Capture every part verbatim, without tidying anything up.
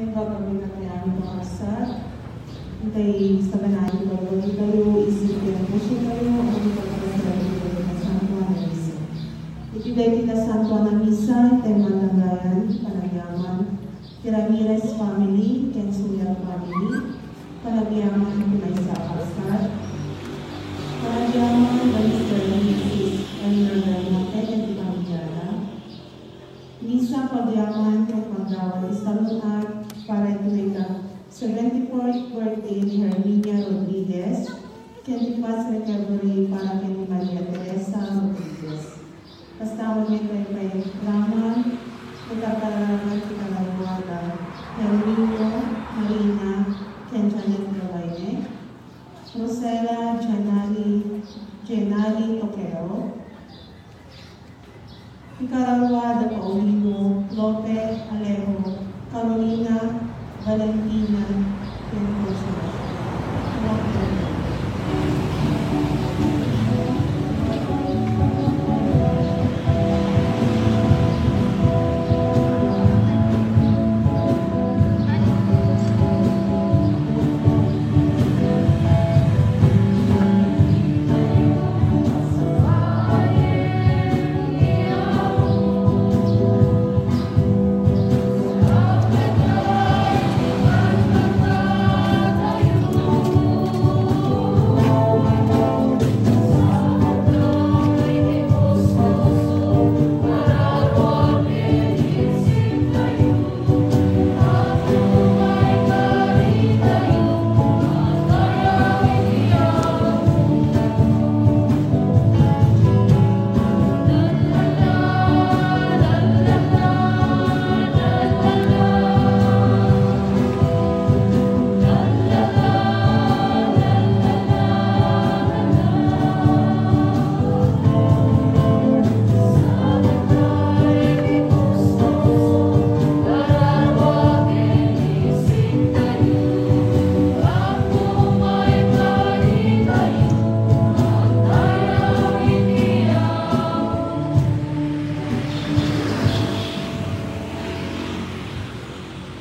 Gagawitan ti amin a kakabsat, itay saganayo ti gagawitan tayo, isip ti emotion tayo, amin a kakabsat, iti nasantoan a misa. Iti daytoy nasantoan a misa, itay mananggayan, panagyaman, ti Ramirez family, ken Suyer family, panagyaman, ti maysa a kakabsat, panagyaman, da Mister and Missus Elmer Belmonte, ken ti pamiliana, Misa, pagyaman, ken pagdawat ti salun-at para iti mayka seventy-fourth birthday ni Herminia Rodriguez, ken ti fast recovery para ken ni Maria Teresa Rodriguez. Kasta met pay pay Rama, iti karkararag ti kalaguada, Herminio, Marina, ken Janet Loaine, Rosela, Janali, Jenali Toquero, Nicaragua da Paulino, Lope, Alejo, Carolina, Valentina, ken Consolacion.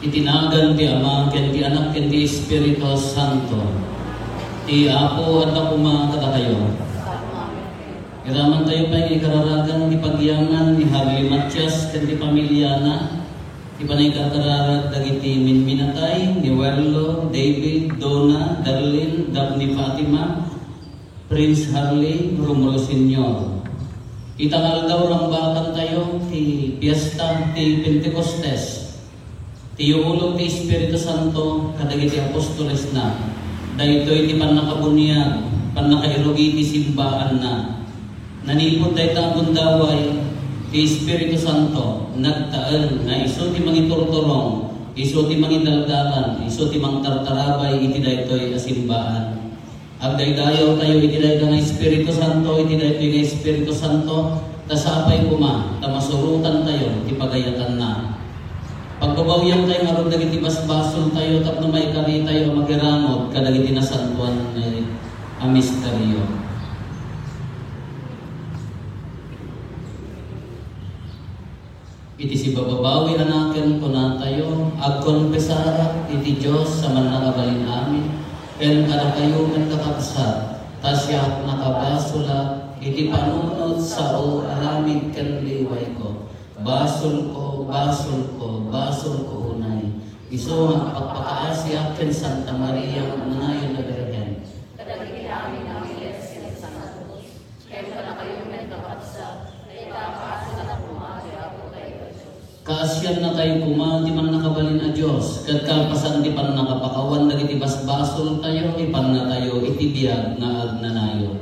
Iti nagan ti Ama, ken ti Anak, ken ti Espiritu Santo. Ti Apo adda koma kadakayo. Iramantayo pay nga ikararagan ti pagyaman ni Harley Matias ken ti pamiliana, ti panangkarkararag dagiti minminatay ni Werlo, David, Donna, Darlene, Daphne Fatima, Prince Harley, Romulo Senior. Ita nga aldaw, rambakantayo ti piesta ti Pentecostes. Ti iulog ti Espiritu Santo kadagiti apostolesna, daytoy ti pannakabuniag, pannakairugi ti simbaanna. Nanipud dayta a gundaway, ti Espiritu Santo nagtaeng nga isu ti mangiturturong, isu ti mangidaldalan, isu ti mangtartarabay iti daytoy a simbaan. Agdaydayawtayo iti dayta nga Espiritu Santo, iti daytoy nga Espiritu Santo, ta sapay koma ta masurotantayo ti pagayatanna. Pagbabawiantayo ngarud dagiti basbasoltayo tapno maikaritayo a makiramut kadagiti nasantoan a misterio. Iti sibababawi a nakem, kunatayo, agkonfesarak iti Dios a Mannakabalin-amin, ken kadakayo met, kakabsat, ta siak nakabasolak iti panunot, sao, aramid ken liwayko. Basolko, basolko, basolko unay. Isu nga agpakpakaasiak ken Santa Maria nga agnayon a Birhen. Kadagiti amin a miles ken Santa Cruz. Ken kadakayo met, kakabsat, dayta a kaasianna koma ti Apotayo a Dios. Kaasiannatayo koma ti Mannakabalin a Dios, ket kalpasan ti pannakapakawan dagiti basbasoltayo, ipannatayo iti biag nga agnanayon.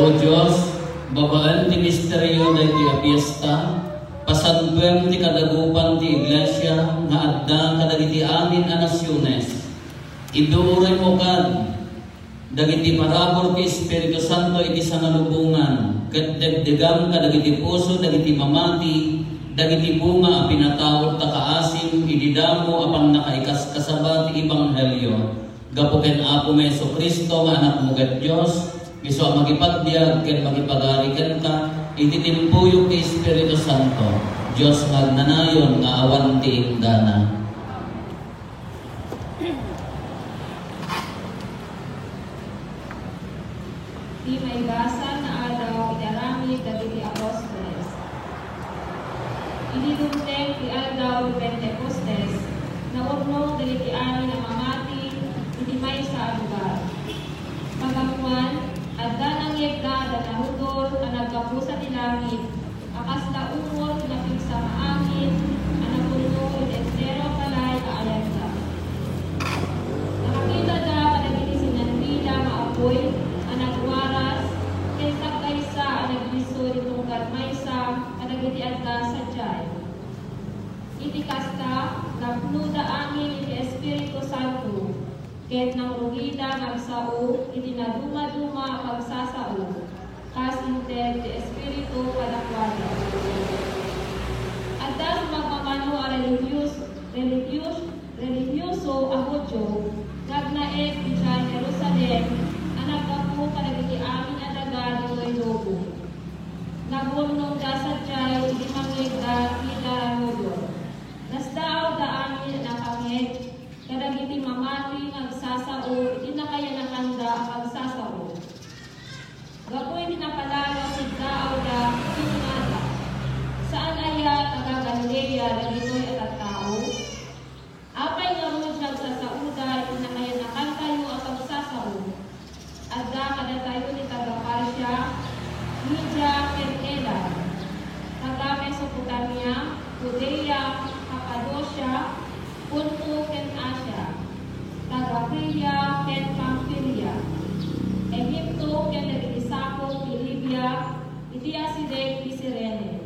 O Dios, babaen ti misterio daytoy a fiesta, pasantuem ti kadagupan ti Iglesia nga adda kadagiti amin a nasiones. Iduuraymo kad dagiti parabur ti Espiritu Santo iti sangalubongan, ket degdegam kadagiti puso dagiti mamati, dagiti bunga a pinataudta kaasim idi damo a pannakaikaskasaba ti ebanghelio. Gapu ken Apomi Jesu-Cristo nga Anakmo ket Dios, isu a makipagbiag ken makipagari kenka iti timpuyog ti Espiritu Santo, Dios nga agnanayon nga awan ti indana. Ti maibasol nga aldaw iti aramid dagiti apostoles. Idi dumteng ti aldaw ti Pentecostes, naurnong dagiti amin a mamati iti maysa a lugar. Pagammoan, adda nangngegda a narudor a naggapu sadi langit, a kasla umor ti napigsa nga angin a napunno iti entero a balay a ayatda. Nakakitada kadagiti sinanbilang nga apuy a nagwaras ken tagkaysa a naglisso iti tunggal maysa kadagiti adda sadiay. Iti kasta, napnoda amin iti Espiritu Santo, ket nangrugida nga agsao iti nadumaduma a pagsasao, kas inted ti Espiritu kadakuada. Adda sumagmamano a relihios-, relihios-, relihioso a Judio nga agnaed idiay Jerusalem a naggapu kadagiti amin a daga ditoy lubong. Nagurnongda sadiay idi mangngegda ti daranudor. Nasdaawda amin a nakangngeg kadagiti mamati nga agsasao iti nakayanakanda a pagsasao. Gapu iti napalalo a siddaawda, kinunada, "Saan aya taga-Galilea dagitoy a tattao? Apay ngarud nga agsasaoda iti nakayanakantayo a pagsasao? Adda kadatayo ti taga-Partia, Media, ken Elam, taga-Mesopotamia, Judea, Cappadocia, Ponto ken Asia, taga-Frigia ken Pamfilia, Egipto ken dagiti sakop ti Libia, iti asideg ti Cirene.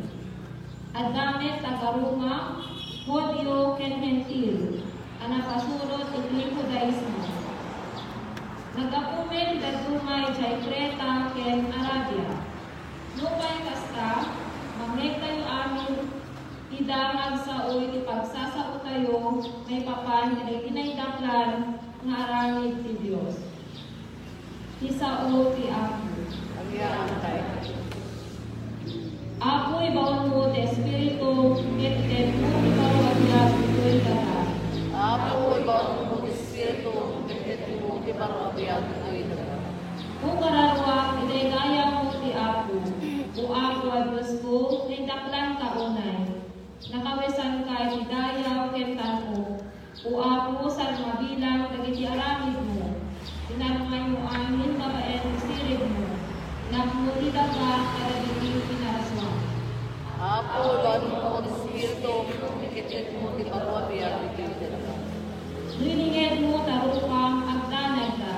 Adda met taga-Roma, Judio ken Hentil, a napasurot iti Judaismo. Naggapu met ti dadduma idiay Creta ken Arabia. Nupay kasta, mangngegtayo amin ida nga agsao iti pagsasaotayo maipapan kadagiti naidaklan nga aramid ti Dios. Ti sao ti Apo. Agyamankay. Apo, ibaonmo ti Espiritu, ket itedmo ti baro a biag ditoy daga. Apo, ibaonmo ti Espiritu, ket itedmo ti baro a biag ditoy daga. O kararuak, idaydayawmo ti Apo. O Apo a Diosko, naidaklanka unay. Nakawesanka iti dayaw ken tan-ok. O Apo, saan mabilang dagiti aramidmo. Inarmaymo amin babaen ti siribmo. Napno ti daga kadagiti pinarsuam. Apo, ibaonmo ti Espiritu, ket itedmo ti baro a biag iti daga. No iningedmo ta rupam, agdanagda.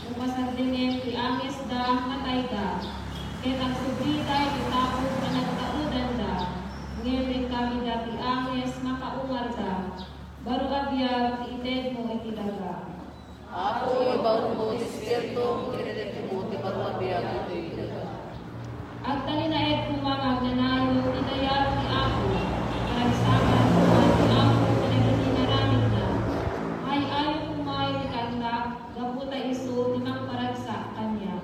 No pasagdingem ti angesda, matayda. Ket agsublida iti tapog a nagtaudanda. Ngem inkam ida ti anges, makaungarda. Baro a biag ti itedmo iti daga. Apo, ibaonmo ti Espiritu, ket itedmo ti baro a biag iti daga. Agtalinaed koma nga agnanayon ti dayag ti Apo. Paragsakan koma ti Apo kadagiti inaramidna. Ay-ayo koma iti kanta, gapu ta isu ti mangparagsak kaniak.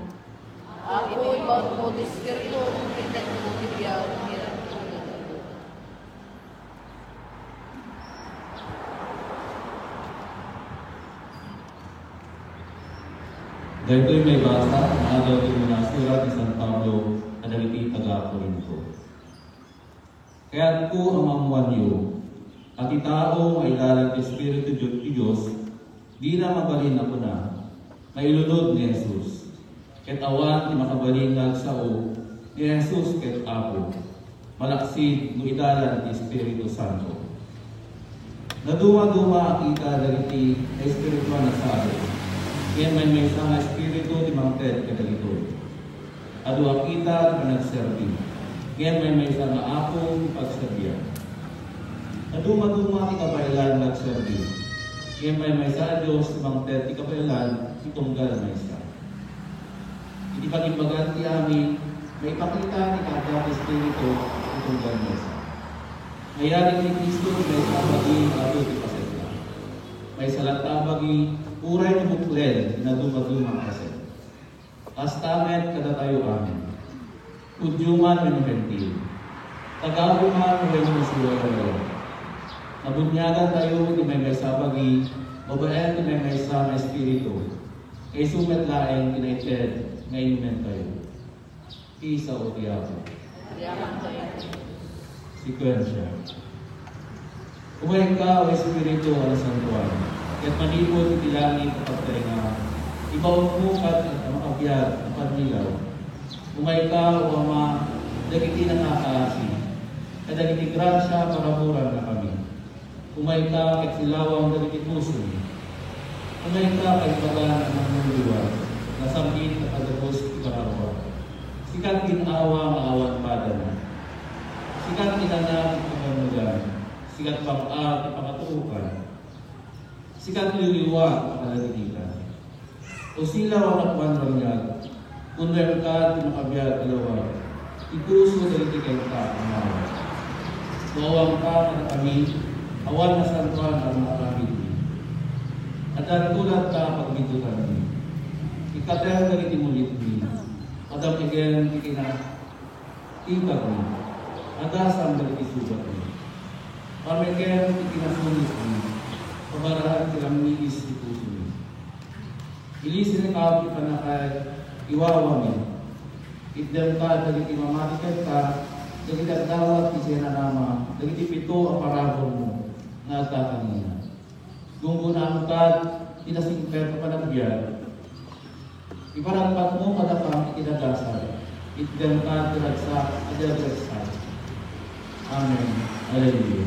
Apo, ibaonmo ti Espiritu, ket itedmo ti biag iti daga. Daytoy maibasa nga adda iti nasurat ni San Pablo kadagiti taga-Corinto. Kayatko a maammoanyo a ti tao nga idalan ti Espiritu ti Dios, dina mabalin a kuna nga ilunod ni Jesus. Ket awan ti makabalin nga agsao ni Jesus ket Apo, malaksid no idalan ti Espiritu Santo. Nadumaduma a kita dagiti espirituan a sadi, ngem maymaysa nga Espiritu ti mangted kadagitoy. Adu a kita ti panagserbi, ngem maymaysa nga Apo ti pagserbian. Adu maduma ti kabaelan nga agserbi, ngem maymaysa a Dios ti mangted ti kabaelan ti tunggal maysa. Iti pagimbagan ti amin, maipakita ti kaadda ti Espiritu ti tunggal maysa. Nayarig ni Cristo ti maysa a bagi nga adu ti pasetna. Maysa latta a bagi, uray no buklen ti nadumaduma a paset. Kasta met kadatayo amin. Judio man wenno Hentil, taga-Apo man wenno siwawayawaya. Nabuniagantayo iti maymaysa a bagi babaen ti maymaysa nga Espiritu, nga isu met laeng ti naited nga inumentayo. Ti sao ti Apo. Sekuensia. Umayka, O Espiritu a Nasantoan, ket manipud iti langit a pagtaenga, ibaonmo kad-, a makabiag a pannilaw. Umayka, O Ama, dagiti nangakaasi, kadagiti grasia a paraburannakami. Umayka ket silawam dagiti pusomi. Umayka kaipagan a mangulluan, nasam-it a kadagos ti pangaruar. Sika ti gin-awa nga awan padana. Sika ti inana ti kabannogan. Sika ti pang-ar ti pangatookan. Sika ti liwliwa a kalaligitan. O silaw a nakuan ramiag, kunremka ti makabiag a lawag, ti puso dagiti kenka a mawag. Kuawamka kadakami, awan nasantoan a makaramidmi. Adda retolatda a pagbiddutami. Ikkatem dagiti mulitmi. Padam-igen ti kina- Itagmi, agasam dagiti sugatmi. Pameken ti kinasungitmi, pabaraan ti rammiis ti pusomi. Ilisinka ti pannakaiwawami. Itdemka dagiti mamati kenka, dagiti agdawat idiay nanama, dagiti pito a paraburmo nga adda kanina. Gunggonaamka ti nasingpet a panagbiag. Iparagbatmo kadakami ti nagasat. Itdemka ti ragsak a di agragsak. Amen. Alleluia.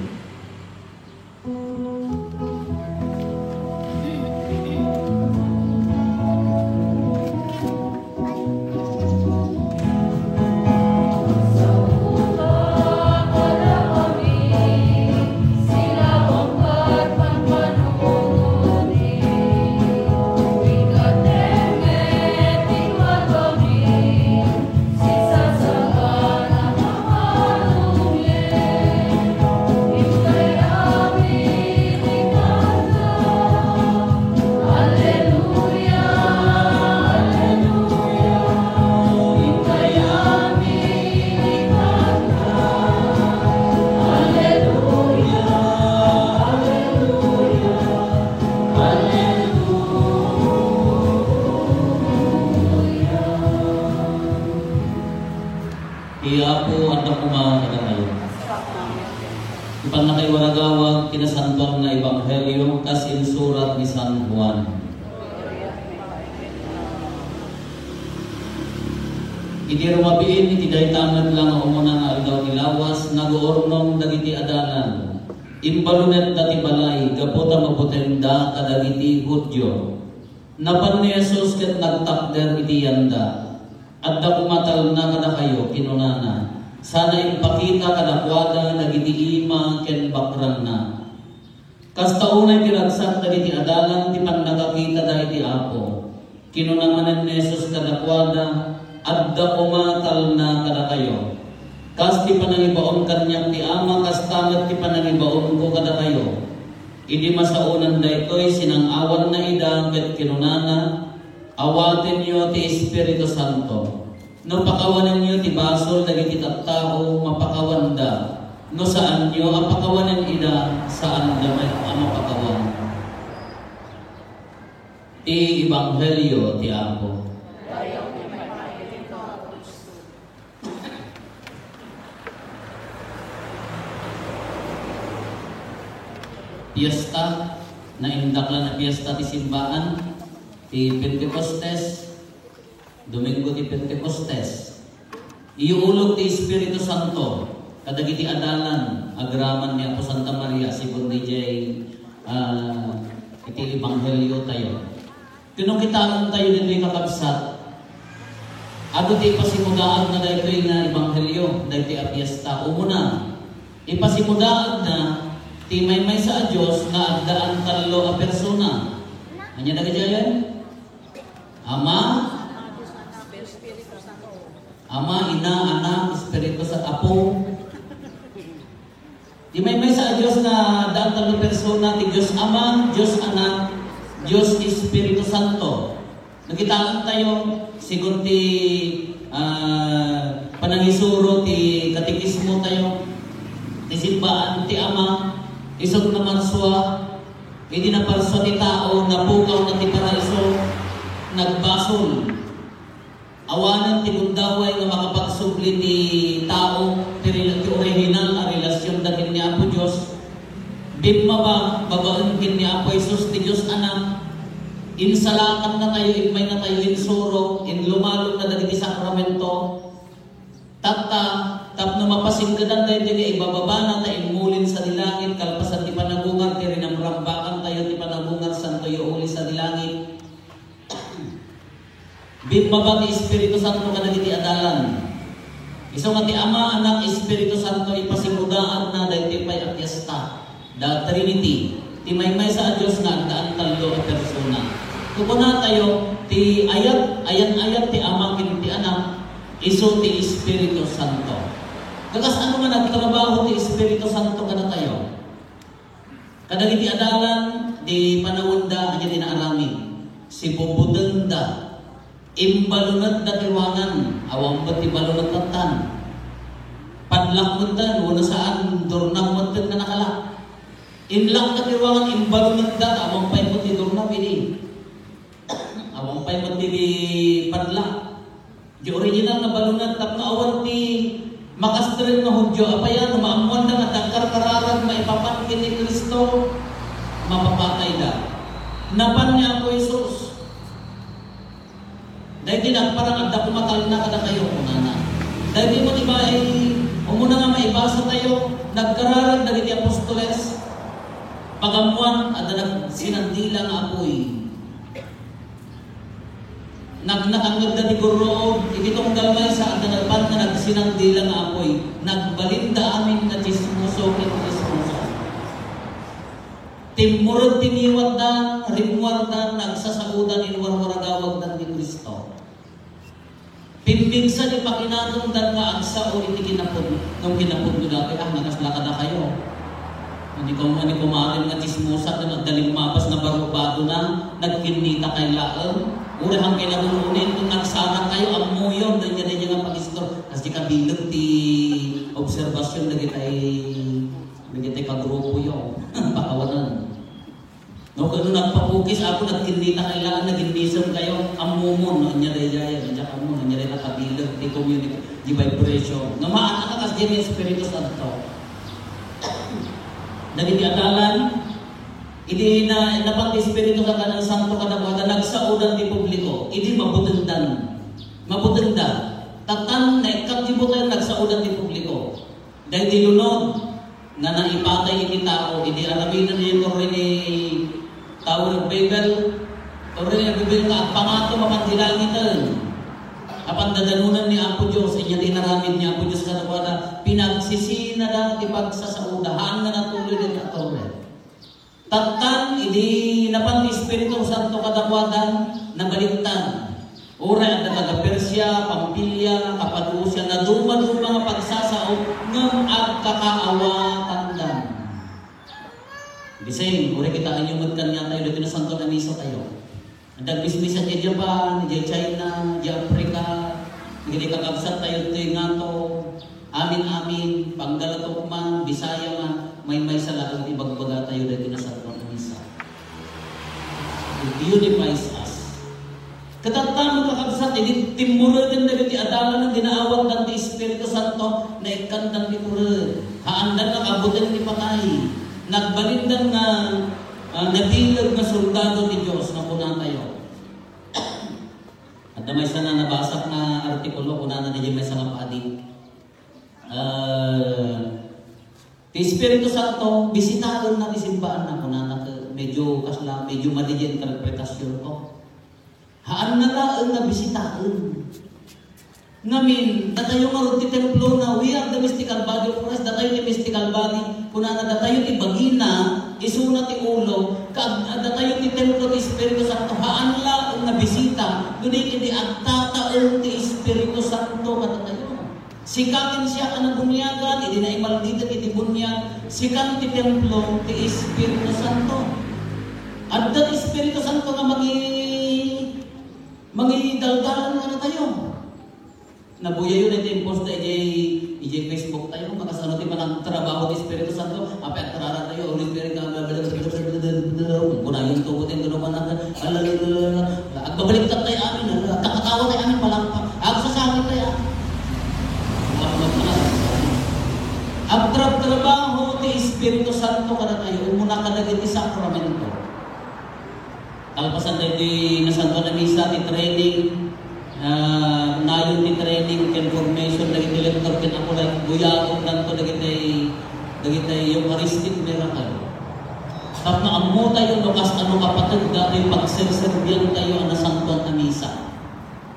Ti Apo adda koma kadatayo. Ti pannakaiwaragawag ti nasantoan nga ebanghelio kas insurat ni San Juan. Iti rumabiin iti dayta met la nga umuna nga aldaw ti lawas, naguurnong dagiti adalan. Imbalunetda ti balay gapu ta mabutengda kadagiti Judio. Napan ni Jesus ket nagtakder iti yanda. "Adda koma talna kadakayo," kinunana, sana impakita kadakuada dagiti ima ken bakranna. Kasta unay ti ragsak dagiti adalan ti pannakakitada iti Apo. Kinuna manen ni Jesus kadakuada, "Adda koma talna kadakayo. Kas ti panangibaon kaniak ti Ama, kasta met ti panangibaonko kadakayo." Idi masaonan daytoy, sinang-awanna ida ket kinunana, "Awatenyo ti Espiritu Santo. No pakawanenyo ti basol dagiti tattao, mapakawanda. No saanyo a pakawanen ida, saanda met a mapakawan." Ti Ebanghelio ti Apo. Fiesta, naindaklan a fiesta ti simbaan, ti Pentecostes, Domingo ti Pentecostes. Iuulog ti Espiritu Santo kadagiti adalan agraman ni Apo Santa Maria, segun diay, ah, iti Ebanghelio tayo. Kino kitaentayo ditoy, kakabsat, Adu ti ipasimudaagna daytoy nga ebanghelio, daytoy a fiesta. Umuna, ipasimudaagna ti maymaysa a Dios nga addaan tallo a persona. Ania dagiti ayan? Ama, Ama, Ina, Anak, Espiritu Santo, Apo. Ti maymaysa a Dios nga addaan tallo persona, ti Dios Ama, Dios Anak, Dios Espiritu Santo. Nakitaentayo, sigun ti, ah, panangisuro ti katekismotayo, ti simbaan ti Ama, isut' namarsua, idi naparsua ti tao, napukawna ti paraiso, nagbasol. Awanen ti gundaway nga makapagsubli ti tao ti rela-, ti orihinal a relasionda ken ni Apo Dios. Bimmaba babaen ken ni Apo Jesus ti Dios Anak. Insalakannatayo, immaynatayo insuro, inlumalonna dagiti sakramento. Tatta, tapno mapasinggedan daytoy nga ibababana ta immulin sadi langit, kalpasan ti panagungar, ti rinamrambakantayo ti panagungar, santoyo uli sadi langit. Bimmaba ti Espiritu Santo kadagiti adalan. Isu nga ti Ama, Anak, Espiritu Santo, ipasimudaanna daytoy pay a fiesta, the Trinity, ti maymaysa a Dios nga addaan tallo a persona. Kukunatayo, ti ayat, ayan-ayat ti Ama ken ti Anak, isu ti Espiritu Santo. Kakas-ano nga nagtrabaho ti Espiritu Santo kadatayo? Kadagiti adalan, di panawenda, ania ti naaramid? Sibubutengda. Imbalunetda ti ruangan, awan met ti balunettan. Padlak metten, wenno saan, dornab metten nga nakalak. Inlakda ti ruangan, imbalunetda, ta awan pay met ti dornab idi. Awan pay met ti padlak. Di original nga balunet tapno awan ti makastren nga Judio. Apay a no maammoanda nga adda karkararag maipapan ken ni Cristo, mapapatayda. Napan ni Apo Jesus. Daydi nagparang, "Adda koma talna kadakayo," kunana. Daydi met iba, umuna nga maibasatayo, nagkararag dagiti apostoles. Pagammoan, adda nagsinandila nga apuy. Nagnakangngegda ti gurruod, iti tunggal maysa, adda napan nga nagsinandila nga apuy. Nagbalinda amin nga tsismoso ken tsismosa. Timmured ti ngiwatdan, rimmuardan, nagsasaodan, inwarwaragawagdan ni Cristo. Pimmigsa ti pakinakemdan nga agsao iti kinapud-, no kinapudno datoy, ah, nakasla kadakayo. Ani ko, ani ko marim nga tsismosa, ken agdalimmabas nga barbadona, nagkinnita kay laeng. Uray hankay nagun-uni, inton nagsanak kayo, ammoyon, danya, danya nga pagistor. Kas di kabileg ti obserbasion dagitay, dagitay kagrupoyo. Pakawanan. No, kano nagpapukis ako, nagkinnita kay laeng, naginnisem kayo, ammomon, no, anya daydiay, anya kamo, anya day nakabileg ti community, di vibration. No, maan a kas di Espiritu Santo. Dagiti adalan, idi na, napan ti Espiritu Santo kadakuada, nagsaodan ti publiko, idi mabutengdan. Mabutengda. Tattan, naikkat ti buteng, nagsaodan ti publiko. Daydi lunod nga naipatay iti tao, idi aramiden ni Torre ni Tower of Babel, Torre ni Babel nga agpangato mapan ti langiten. Apan dadanonan ni Apo Dios, ania ti inaramid ni Apo Dios kadakuada, pinagsisina da ti pagsasaoda, haan nga natuloy dayta a torre. Tattan, idi napan ti Espiritu Santo kadakuada, nabaliktad. Uray adda taga Persia, Pamfilia, Capadocia, nadumaduma nga pagsasao, ngem agkakaawatandan. Bising, uray kitaenyo met kaniatayo daytoy nasantoan a misatayo. Dagmismisan idiay Japan, idiay China, idiay Africa, dagiti kakabsattayo ditoy ngato, amin-amin, Pangalatok man, Bisaya man, maymaysa laeng ti ibagbagatayo daytoy nasantoan a misa. It unifies us. Ket tattan, kakabsat, idi timmureden dagiti adalan nga ginaawatdan ti Espiritu Santo, naikkandan ti pureg. Haandan nga kabuteng ti patay. Nagbalindan nga, ah, nabileg nga soldado ti Dios nga kunatayo. Adda maysa nga nabasak nga artikulo, kunana diay maysa nga padi. Ah, ti Espiritu Santo, bisitaenna ti simbaanna, kunana, medyo kasla, medyo madi ti interpretasion ko. Haanna laeng nga bisitaen. Ngamin, datayo ngarud ti templona, we are the mystical body of Christ, datayo ti mystical body, kunana, datayo ti bagina, isuna ti ulo, ka-, datayo ti templo ti Espiritu Santo, haan laeng nga bisita, no di idi agtataeng ti Espiritu Santo kadatayo. Sika ken siak a nabuniagan, idi naimalditek iti buniag, sikan ti templo ti Espiritu Santo. Adda ti Espiritu Santo nga mangi-, mangidaldalan kadatayo. Nabuyayo na iti impos ta idiay, idiay Facebook tayo, makasano ti panagtrabaho ti Espiritu Santo, apay agkararag tayo, Holy Spirit, ka, bla, bla, bla, bla, bla, bla, bla, bla, kunayon to, putin, kuno man, ala, ala, ala, ala, agbabaliktad tayo amin, ala, kakatawa tayo amin, palakpak, agsasakit tayo amin. Agtrabtrabaho ti Espiritu Santo kadatayo, umuna kadagiti sakramento. Kalpasan daytoy nasantoan a misa, ti training, ah, nayon ti training, ken formation dagiti lektor ken acolyte, buyaendanto dagiti, dagiti Eucharistic miracle. Tapno ammotayo no kasano kapateg datoy pagserserbiantayo a nasantoan a misa.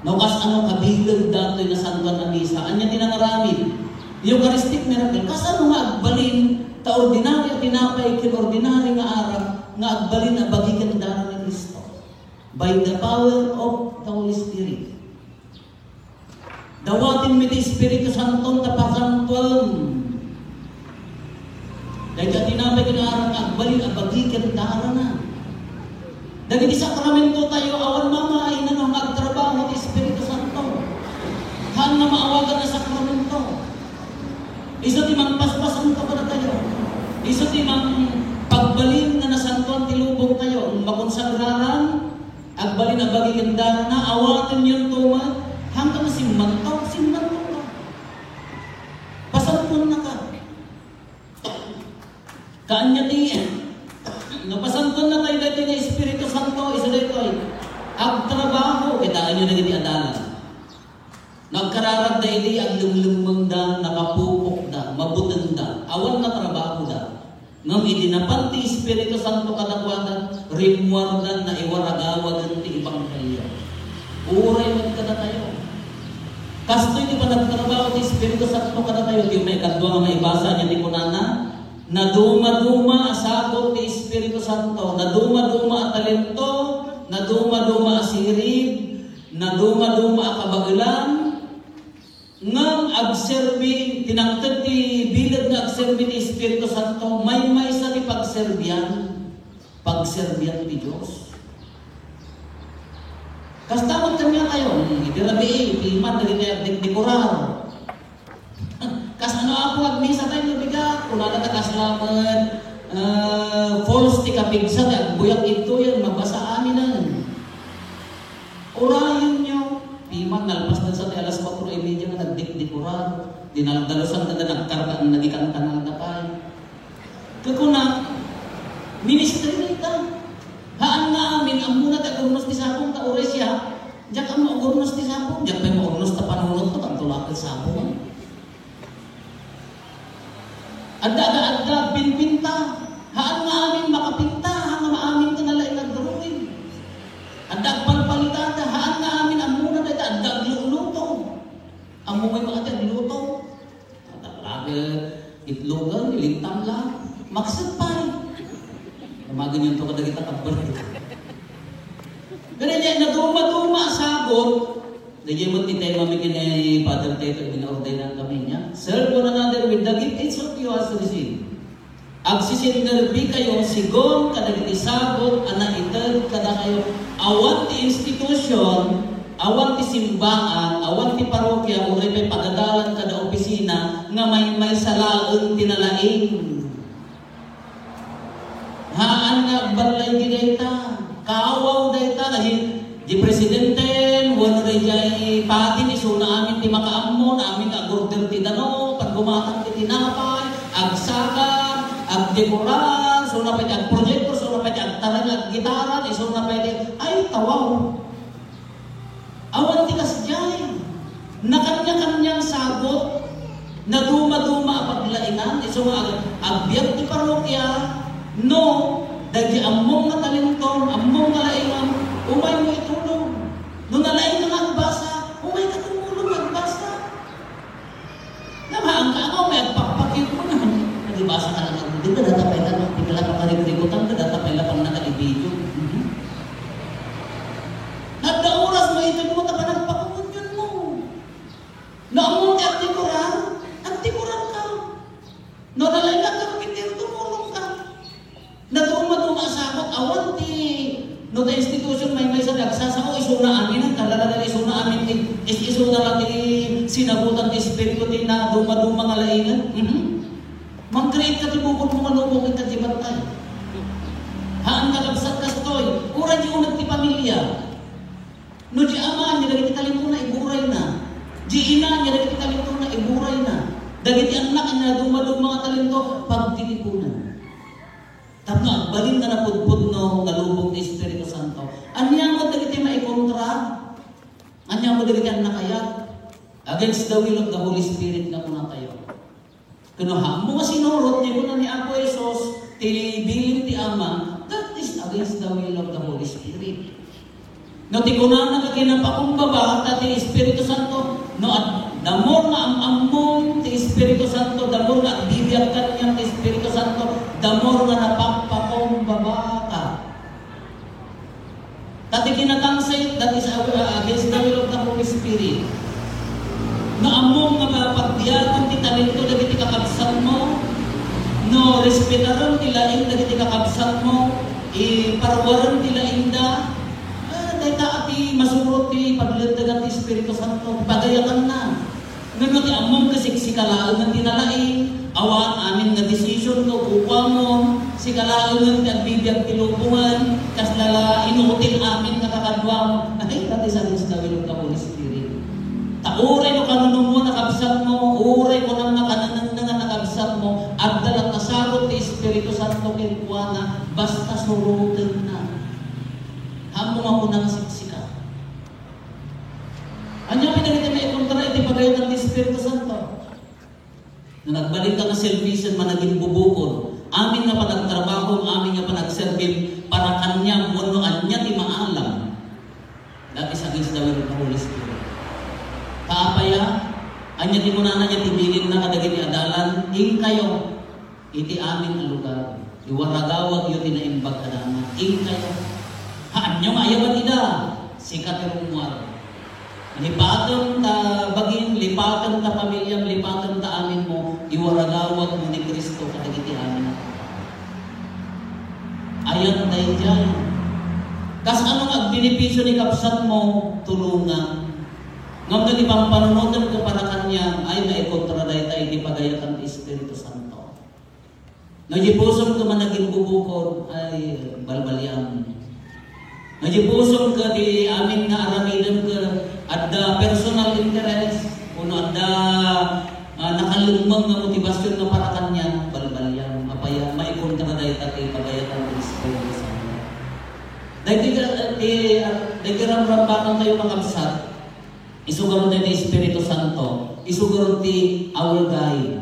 No kasano kabileg datoy nasantoan a misa. Ania ti nangaramid? Eucharistic miracle. Kasano nga agbalin ta ordinaryo a tinapay ken ordinaryo nga arak nga agbalin a bagi ken dara ni Cristo? By the power of the Holy Spirit. Dawatenmi ti Espiritu Santo ta pasantoem. Dayta tinapay ken arak nga agbalin a bagi ken darana. Dagiti sakramento tayo, awan mamainan no agtrabaho ti Espiritu Santo. Haan nga maawagan a sakramento. Isu ti mangpaspasanto kadatayo. Isu ti mangpagbalin nga nasantoan ti lubong tayo. Makonsagraran, agbalin a bagi ken darana, awatenyon to met, hanggang simmanto, simmanto ka. Pasantoan na ka. Kaanya ti, no pasantoan na tayo daytoy nga Espiritu Santo, isu daytoy, agtrabaho, kitaenyo dagiti adalan. Nagkararagda idi aglemlemmengda, nakapupokda, mabutengda, awan nga trabahoda. Ngem idi napan ti Espiritu Santo kadakuada, rimmuardan naiwaragawagen ti ebanghelio. Uray met kadatayo. Kastoy ti panagtrabaho ti Espiritu Santo kadatayo. Ti maikadua nga maibasa, ania ti kunana? Nadumaduma a sagut ti Espiritu Santo, nadumaduma a talento, nadumaduma a sirib, nadumaduma a kabaelan, ngem agserbi, ti nangted ti bileg nga agserbi ti Espiritu Santo, maymaysa ti pagserbian, pagserbian ti Dios. Kasta met kaniatayo, hmm, iti rabii, piman dagiti agdikdikorar. Kasano, Apo, agmisa tayo, bigat? Kunana ta kasla met, eh, false ti kapigsa, ti agbuyak ito yan, mabasa aminen. Urayenyo, piman nalpas na sa ti alas kuatro y media nga nagdikdikoran. Dinaldalusan ka na, nagkarga, nagikan kanal na pay. Kakuna, ministry na ita. Haan nga amin, ammona ti agurnos ti sabong ta uray siya. Diak ammo agurnos ti sabong, diak pay maurnos ta panunot ko, tanto laket sabong. Adda, adda, adda, pinpinta. Haan nga amin makapinta, haan nga amin ti nalaing agdrawing. Adda agpalpalitada, haan nga amin ammona dayta, adda agluto. Ammo may mga ti agluto. Adda laget, itlogan, ilintam la, maksud pay. Amagen yun to kadagita kabbal. Pero niya, naduma-duma a sagot, Daydiay met ti tema mi ken ni Father Tito, ginaordainan kami niya. Serve one another with the gift each of you has received. Agsiserbi kayo sigun kadagiti sagut a naited kadakayo. Awan ti institution, awan ti simbaan, awan ti parokya, uray pay pagadalan kada opisina nga maymaysa laeng ti nalaing. Haan nga agballay di dayta. Kaawaw dayta, lahi, di presidente, wenno daydiay patin, isuna amin ti makaammo, amin nga agorder ti dano, paggumatang ti tinapay, agsakar, agdekorar, isuna pay ti agproyektor, isuna pay ti agtareng, aggitaran, isuna pay ti, ay, tawaw. Awan ti kasdiay. Nakanya-kanyang sagut, naduma-duma a paglaingan, isu nga ag-, agbiag ti parokya, no, dagiti ammom nga talentom, ammom nga laingam, umaymo itulong. No nalaing nga agbasa, umayka tumulong nga agbasa. Isuda la ti sinagutan ti Espiritu ti nadumaduma nga laingen. Mhm. Mag-create ka ti bukod mo nga lubong ita di batay. Haan nga kabsat kastoy, uray di uneg ti pamilya. No di ama, ania dagiti talentona, iburayna. Di ina, ania dagiti talentona, iburayna. Dagiti annak, ania dumaduma nga talento, pagtitipunan. Tapno agbalin nga napudpudno nga lubong ti Espiritu Santo. Ania met dagiti maikontra? Ania met dagiti annakayat? Against the will of the Holy Spirit nga kunatayo. Kuno, "Haanmo nga sinurot," ni kuna ni Apo Jesus, "ti bilin ti Ama, that is against the will of the Holy Spirit." No ti kunana nga kinapakumbaba ta ti Espiritu Santo, no, at the more nga am-ammom ti Espiritu Santo, the more nga agbibiag kaniak ti Espiritu Santo, the more nga napagpakumbaba ka. Ta ti kinatangsit, that is, uh, against the will of the Holy Spirit. No ammom nga pagbiagan ti talento dagiti kakabsatmo, no respetarem ti laing dagiti kakabsatmo, iparwarem ti laingda, ah, dayta a ti masurot ti paglentegan ti Espiritu Santo, pagayatanna. Ngem no ti ammom ket siksika laengen ti nalaing, awan amin nga decision nga ukuamon, sika laengen ti agbibiag ti lubongen, kasla la inutil amin nga kakaduamon. Ay, that is against the will of the Holy Spirit. Ta uray no kanunumon a kabsatmo, uray kunam nga kananengnengan a kabsatmo, adda la nasagot ti Espiritu Santo kenkuana, basta surotenna. Haanmo nga kunang siksika. Ania pay dagiti maikontra iti pagayatan ti Espiritu Santo? No nagbalinka nga service, managimbubukon, amin nga panagtrabaho, amin nga panagserbim, para kaniam, wenno ania ti maalam, that is against the will of the Holy Spirit. Kaapaya, ania ti kunana, ania ti bilinna kadagiti adalan? Inkayo iti amin a lugar, iwaragawagyo ti Naimbag a Damag. Inkayo. Haanyo nga ayaban ida, sika ti rummuar. Lipatem ta bagim, lipatem ta pamiliam, lipatem ta aminmo, iwaragawagmo ni Cristo kadagiti amin. Ayan daydiay. Kasano nga agbenepisio ni kabsatmo? Tulongan. Ngem no ti pampanunotem ket para kaniam, ay, maikontra dayta iti pagayatan ti Espiritu Santo. No di pusom ket managimbubukon, ay, balbaliam. No di pusom ket ti amin nga aramidem ket adda personal interest, wenno adda, ah, nakalemmeng nga motibasion nga para kaniam, balbaliam. Apay a maikontra dayta ti pagayatan ti Espiritu Santo. Daytoy ka, ti, ah, daytoy ramrambatantayo, kakabsat, isu garud ti Espiritu Santo, isu garud ti our guide.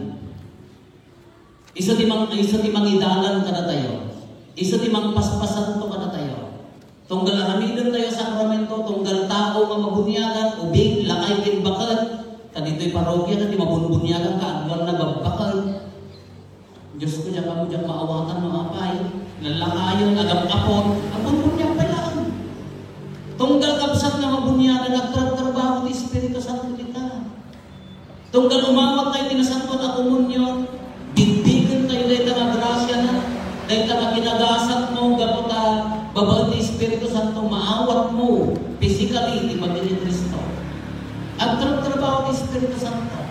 Isu ti mang-, isu ti mangidalan kadatayo. Isu ti mangpaspasanto kadatayo. Tunggal aramidentayo sakramento, tunggal tao nga mabuniagan, ubing, lakay ken baket, kaditoy parokia, ti mabunbuniagan, kaaduanna babbaket. Diosko, diak ammo, diak maawatan no apay. Lallakayen, agap-apon, agbunbuniag pay laeng. Tunggal kabsat nga mabuniagan, agtrabtrabaho ti Espiritu Santo dita. Tunggal umawat tayo ti Nasantoan a Komunion, bigbigen tayo dayta nga grasiana, dayta nga ginagasat mo gapu ta babaen ti Espiritu Santo, maawat mo physically ti bagi ni Cristo. Agtrabtrabaho ti Espiritu Santo.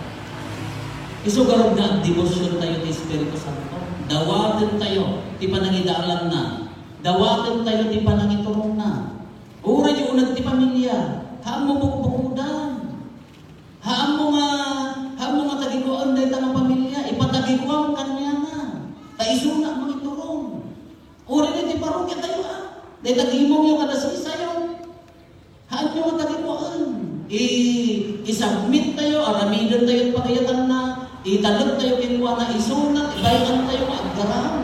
Isu garud nga agdebosion tayo ti Espiritu Santo. Dawaten tayo ti panangidalanna. Dawaten tayo ti panangiturongna. Uray di uneg ti pamilya, haanmo bukbukodan. Haanmo nga, haanmo nga tagikuaen dayta nga pamilya, ipatagikuam kaniana. Ta isuna mangiturong. Uray daytoy parokia tayo, ah. Dayta gimongyo kada sisay. Haanyo nga tagikuaen. I-, i-submit tayo, aramiden tayo ti pagayatanna, italek tayo kenkuana, isuna, ibay-an tayo nga aggaraw.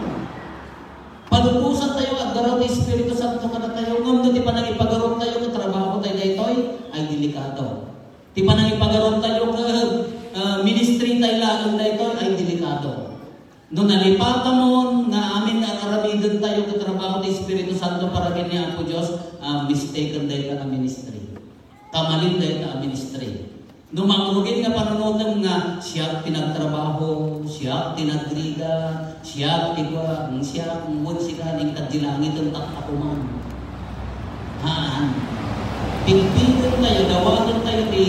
Palubosan tayo nga aggaraw ti Espiritu Santo kadatayo, ngem no ti panangipagarup tayo ket trabaho tayo daytoy, ay delikado. Ti panangipagarup tayo ket, ah, ministry tayo laeng daytoy, ay delikado. No nalipatamon nga amin nga aramiden tayo ket trabaho ti Espiritu Santo para ken ni Apo Dios, ah, mistaken dayta nga ministry. Kamalin dayta a ministry. No mangrugin nga panunotem nga, "Siak ti nagtrabaho, siak ti nagrigat, siak ti kua, mm, siak, mm, wen sika, ning kadilangiten taktakuman." Haan. Bigbigen tayo, dawaten tayo ti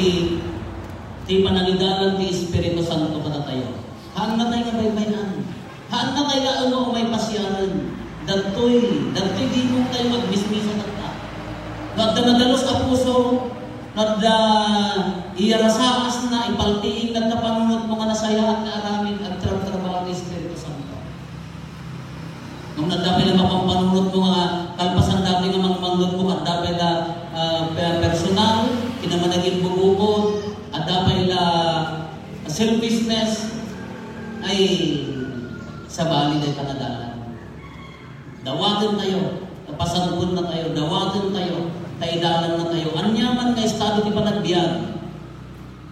Panangidalan ti Espiritu Santo kadatayo. Haanna tayo nga baybay-an. Haanna tayo nga umay pasiaren. Dagtoy, dagtoy di mo tayo magmismisa tatta. No adda nadalus a puso, no adda iyarasaasna, ipaltiing na panunot mo nga nasayaat nga aramid, agtrabtrabaho ti Espiritu Santo. Ngem adda pay la mapampanunotmo nga kalpasan datoy nga mangmangnotmo, adda pay la, ah, pe-, personal, kinamanagin bubukod, adda pay la selfishness, ay sabali dayta nga dalan. Dawaten tayo, pasangopen na tayo, dawaten tayo, ta idalan na tayo. Aniaman nga estado ti panagbiag,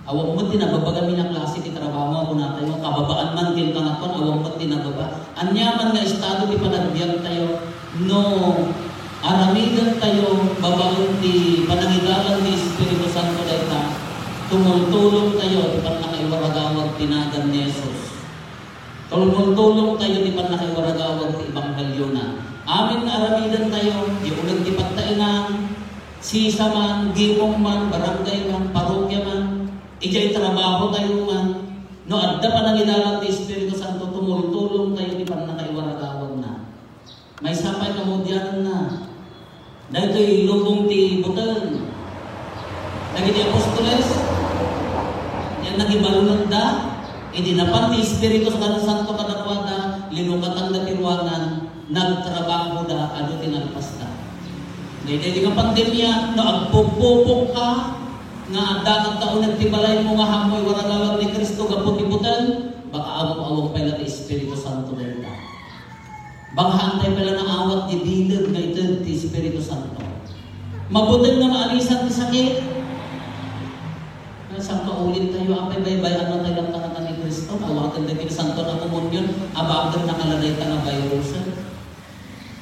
awan met ti nababa gamin a klase ti trabaho nga kunatayo, kababaan man ken kangatoan, awan met ti nababa. Aniaman nga estado ti panagbiag tayo, no aramiden tayo babaen ti panangidalan ti Espiritu Santo dayta, tumultulong tayo ti pannakaiwaragawag ti nagan ni Jesus. Tultulong tayo ti pannakaiwaragawag ti ebanghelio na. Amin nga aramiden tayo, di uneg ti pagtaengan, sisa man, gimong man, barangay man, parokya man, idiay trabaho tayo man, no adda panangidalan ti Espiritu Santo, tumultulong tayo ti pannakaiwaragawag na. Maysa pay kamudianenna, daytoy lubong ti buteng. Dagiti apostoles, yan nagibalunanda, idi napan ti Espiritu Santo kadakuada, linukatanda ti ruangan, nagtrabahoda, adu ti nalpasda. Daytoy nga pandemia, no agpupupok ka, nga adda kadta uneg ti balaymo nga ammoy waragawag ni Cristo gapu ti buteng, baka awag-awag pay la ti Espiritu Santo dayta. Banghaan tayo pala nga awat ti bileg nga ited ti Espiritu Santo. Mabuteng nga maalisan ti sakit. Sangkaulit tayo, apay baybay-an tayo lang kanatan ni Cristo, awaten dagiti santo a komunion, abaken na kala dayta nga virus.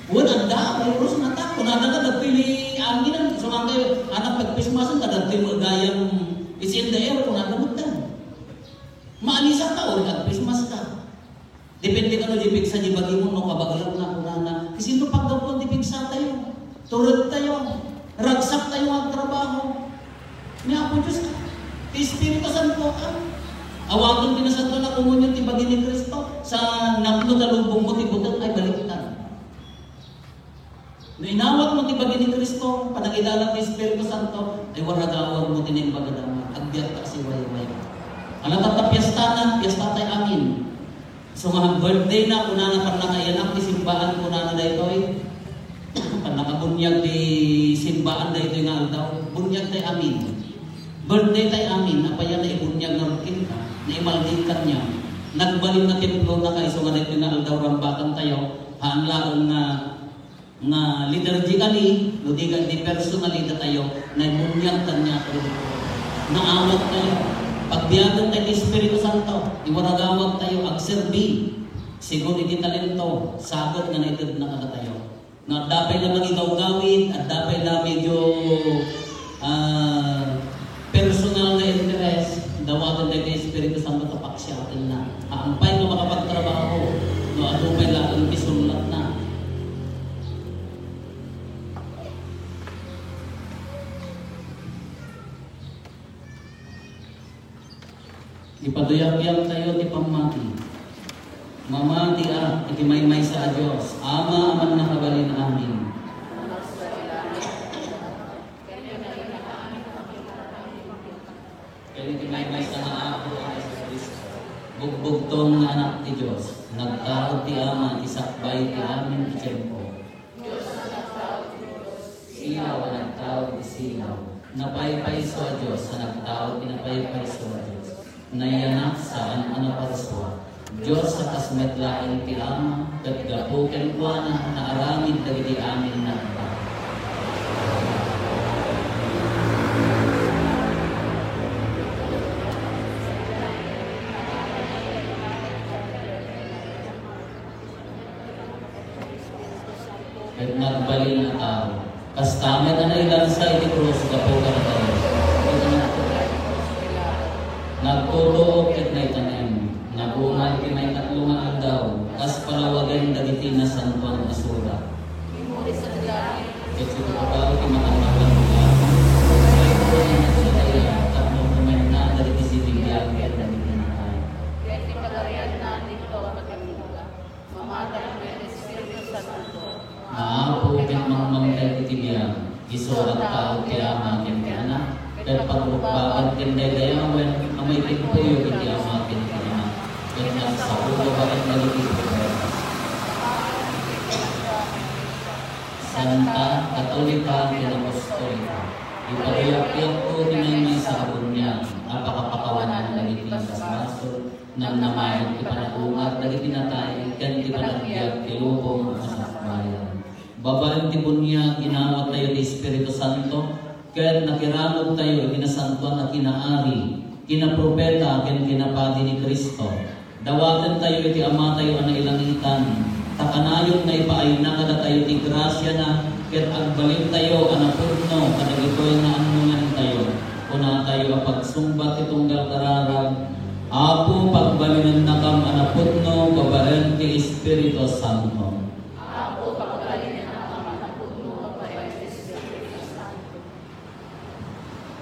Wen, adda, virus na ta. Kunada nga dagtoy ni angin, sumangkay, anak, pagpismasen ka, dagtoy mo gayam, it's in the air, kunada mo ta. Maalisan ka, o nagpismas ka. Depende kano di pigsa di bagimo, no kabagelak na kunana. Kasi no paggapuan di pigsa tayo, turod tayo, ragsak tayo nga agtrabaho. Ni Apo Diyos, ti Espiritu Santo ka. Awaton ti nasanto a komunion ti bagi ni Cristo. Sa napno ta lubong mo ti buteng ay baliktad. No inawat mo ti bagi ni Cristo, panangidalan ti Espiritu Santo, ay waragawag mo ti naimbag a damag, agbiag ta kasi wayway. Ala tatta piesta na, piesta tay amin. So nga birthday na, kunana pannakaiyanak ti simbaan, kunana daytoy. Pannakabunyag ti simbaan daytoy nga aldaw. Bunyag tay amin. Birthday tay amin, apay a naibunyag nga rukin ka, naimaldi kaniak. Nagbalin nga templo na kay so nga daytoy nga aldaw rambakan tayo, haan laeng nga nga liturgically, no di, di personally datayo, naibunyag kaniak. Naawat tayo. Pagbiagen tayo ti Espiritu Santo, iwaragawag tayo, agserbi. Sigun iti talento, sagut nga naited na kadatayo. No, adda pay la mangigawgawid, adda pay la medyo, ah, personal nga interes, dawaten tayo ti Espiritu Santo ta paksiatenna. Haanpay nga makapagtrabaho, no adu pay laeng ti sullatna. Ipaduyag-yag tayo ti pammati. Mamati a iti maymaysa a Dios, Ama a mannakabalin amin. Ken iti maymaysa nga Apo a Jesu-Cristo, bugbugtong nga Anak ti Dios, nagtaud ti Ama iti sakbay ti amin a tiempo. Silaw a nagtaud iti silaw. Napaypayso a Dios a nagtaud iti napaypayso a Dios. Nayanak saan a naparsua. Dios a kas met laeng ti Ama, ket gapu kenkuana naaramid dagiti amin nga agpa. Ket nagbalin a tao. Kasta met a nailansa iti krus gapu kadatayo. Nagtutuok ket naitanem. Nagungar ti maikatlo nga aldaw, kas palawagen dagiti nasantoan a surat. Ket iti pagaro ti makannawan nga, tapno kumenna dagiti sibi. ket pangrukbakan ken daydayawen a maitimpoyo iti Ama ken iti Anak, ket nagsao babaen dagiti profeta. Santa, Katolika, ken Apostolika, ipaguyakuyakko ti maymaysa a buniag a pakapakawanan dagiti basbasol, namnamaen ti panagungar dagiti natay, ken ti panagbiag ti lubong a masakbayan. Babaen ti buniag, inawattayo ti Espiritu Santo, ket nakiramudtayo iti nasantoan a kinaari, kinaprofeta, ken kinapadi ni Cristo. Dawatentayo iti Amatayo a nailangitan, ta kanayon nga ipaayna kadatayo ti grasiana, ket agbalintayo a napudno kadagitoy nga annongentayo. Kunatayo a pagsungbat ti tunggal kararag, Apo, pagbalinennakam a napudno babaen ti Espiritu Santo. Apo, pagbalinennakam a napudno babaen ti Espiritu Santo.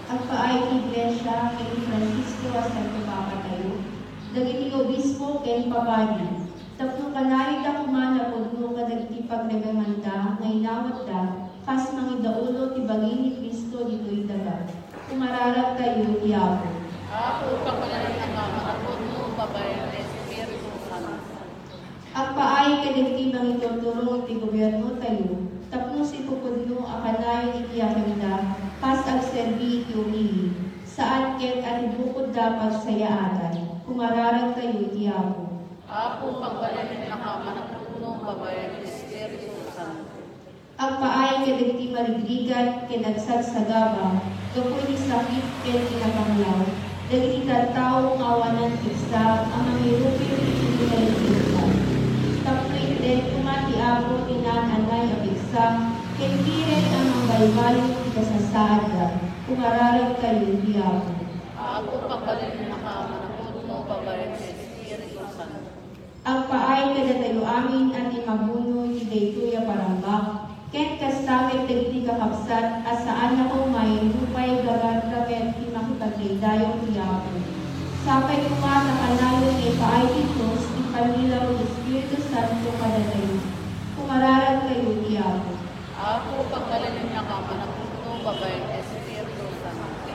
Agpaay ti Iglesia ken ni Francisco a Santo Papatayo, dagiti obispo ken papadi, tapno kanayon da koma napudno kadagiti pagdagdaganda nga inawatda, kas mangidaulo ti bagi ni Cristo ditoy daga. Kumararagtayo iti Apo. Apo, pagbalinennakam a napudno babaen ti Espiritu Santo. Agpaay kadagiti mangiturturong iti gobiernotayo, tapno sipupudno a kanayon iti agenda, kas agserbi iti umili, saan ket a ti bukodda pagsayaatan. Kumararagtayo iti Apo. Apo, pagbalinennakam a napudno babaen ti Espiritu Santo. Agpaay kadagiti marigrigat ken agsagsagaba gapu iti sakit ken kinapanglaw, dagiti tattao nga awanan pigsa a mangirupiw iti biag ti Dios. Tapno itded koma ti Apo ti naan-anay a pigsa, ken kirem a mangbaybayon ti kasasaadda, kumararagtayo iti Apo. Apo, pagbalinennakam a napudno babaen ti Espiritu Santo. Agpaay kadatayo amin a ti mabuno iti daytoy a parambak, ken kasta met dagiti kakabsat a saan a koma nupay gagarda met ti makipagdaydayaw ti Apo. Sapay koma ta kanayon nga ipaay ti Dios ti panilaw ti Espiritu Santo kadatayo. Kumararagtayo ti Apo. Apo, pagbalinennakam a napudno babaen ti Espiritu Santo.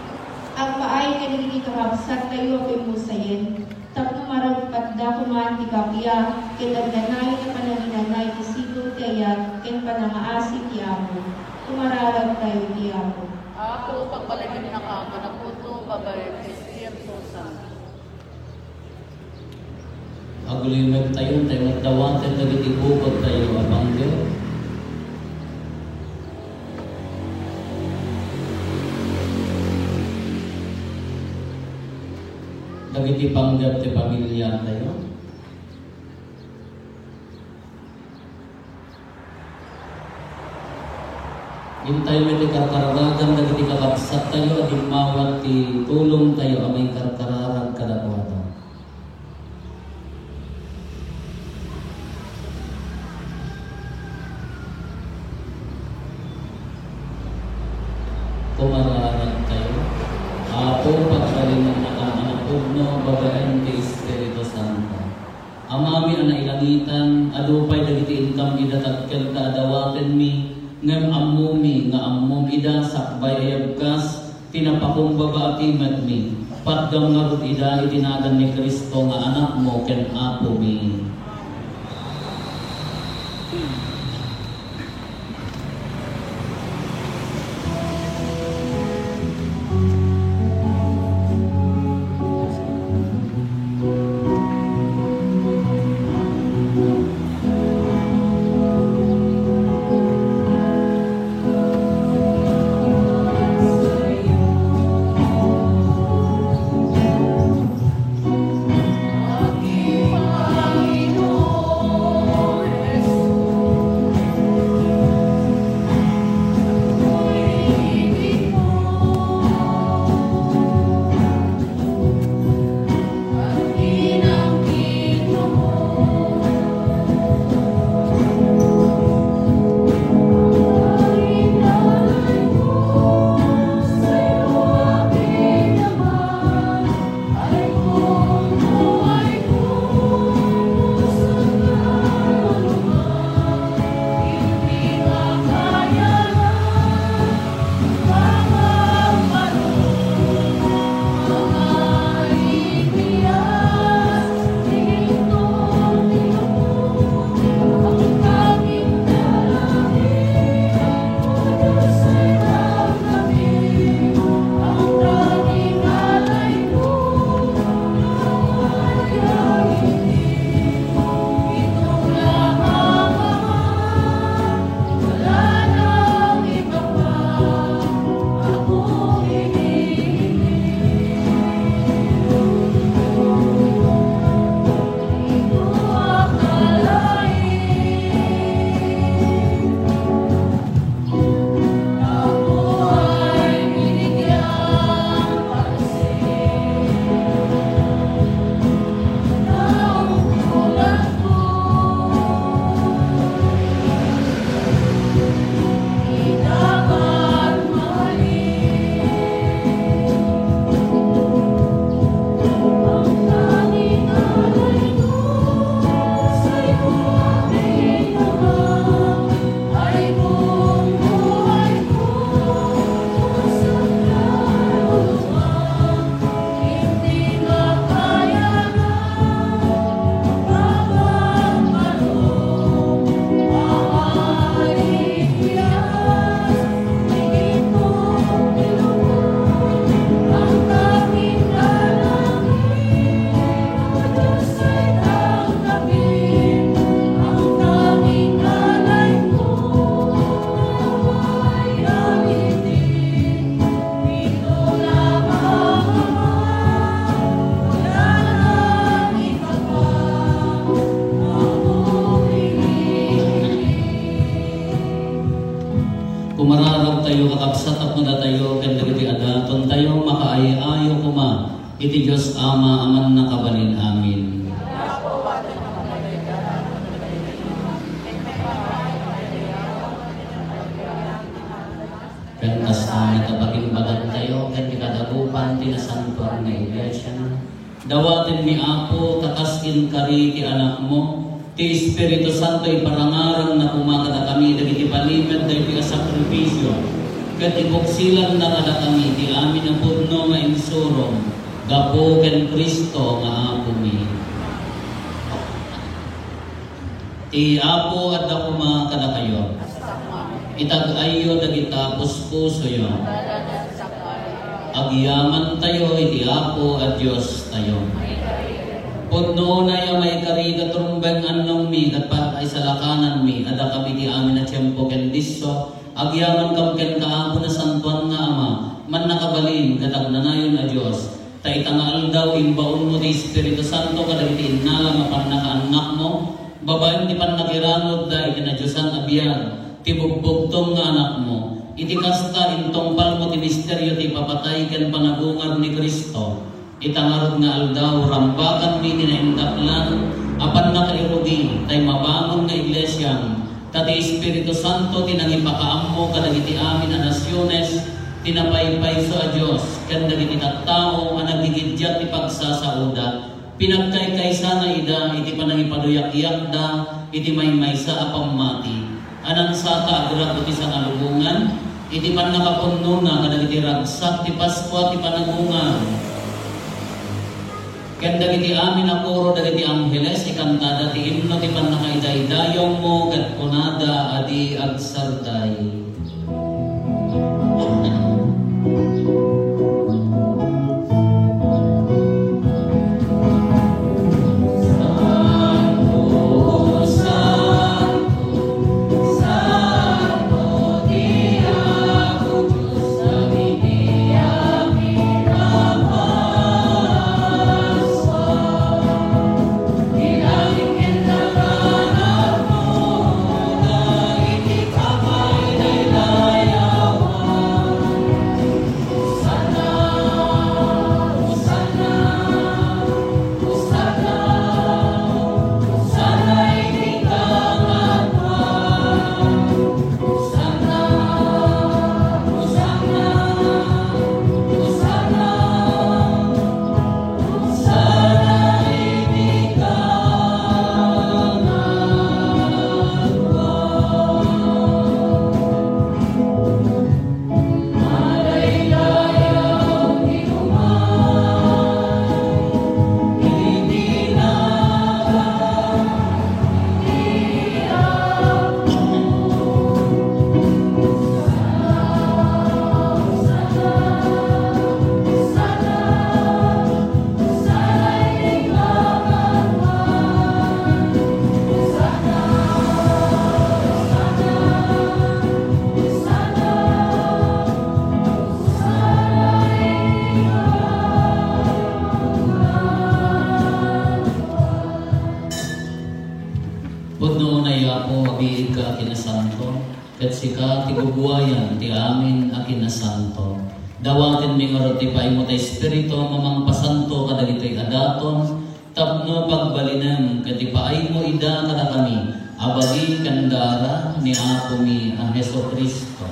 Agpaay kadagiti kakabsattayo a pimmusayen, tapno maragpatda koma ti kappia ken agnanayon a panaginanay ti sigro ti ayat ken panangaasi ti Apo. Kumararagtayo ti Apo. Apo, pagbalinennakam a napudno babaen ti Espiritu Santo. Agulimektayo, tay met dawaten dagiti bukodtayo a panggep. Dagiti panggep ti pamiliatayo. Intayo met ti karkararagan dagiti kakabsattayo a dimmawat ti tulongtayo a maikarkararag kadakuada. Kumararagtayo. Apo, pagbalinennakam a napudno babaen ti Espiritu Santo. Amami a nailangitan, adu pay dagiti inkam ida takkelta a dawatenmi, ngem ammomi nga ammom ida sakbay a yabkas ti napakumbaba a timetmi. Patgam ngarud ida iti nagan ni Cristo nga Anakmo ken Apomi. Tayo makaay-ayo koma iti Dios Ama a mannakabalin amin. Ken kasta met a bakimbagantayo ken ti kadagupan ti nasantoan nga iglesia. Dawatenmi, Apo, ta kas inkari ti Anakmo, ti Espiritu Santo iparangarangna koma kadakami dagiti palimed daytoy a sakrifisio, ket ipuksilanna kadakami ti amin a pudno nga insurom gapu ken Cristo nga Apomi. Ti Apo adda koma kadakayo. Itag-ayyo dagita puspusoyo. Agyamantayo iti Apo a Diostayo. Pudno unay a maikari ket rumbeng annongmi ket pagkaisalakananmi a dakami ti amin a tiempo ken disso, agyamankam kenka, Apo, nasantoan nga Ama, mannakabalin ket agnanayon a Dios. Ta ita nga aldaw, imbaonmo ti Espiritu Santo kadagiti innalam a pannakaannakmo, babaen ti pannakiranudda iti nadiosan a biag ti bugbugtong nga Anakmo. Iti kasta, intungpalmo ti misterio ti ipapatay ken panagungar ni Cristo. Ita ngarud nga aldaw, rambakanmi ti naindaklan a pannakairugi tay mabangon nga iglesiam, ta ti Espiritu Santo ti nangipakaammo kadagiti amin a nasiones ti napaypayso a Dios ken dagiti tattao a nagigiddiat ti pagsasaoda. Pinagkaykaysana ida iti panangipaduyakyakda iti maymaysa a pammati, a nangsata agraggo ti sangalubongan iti pannakapunnona kadagiti ragsak ti Paskua ti panagungar. Ken dagiti amin a koro dagiti angheles, ikantada ti imno ti pannakaidaydayawmo ket kunada a di agsardai. Pudno unay, Apo, a biigka a kinasanto, ket sika ti guguayan ti amin a kinasanto. Dawatenmi ngarud ti paaymo ti Espiritu a mangpasanto kadagitoy a daton, tapno pagbalinem ket ipaaymo ida kadakami a bagi ken dara ni Apomi a Jesu-Cristo.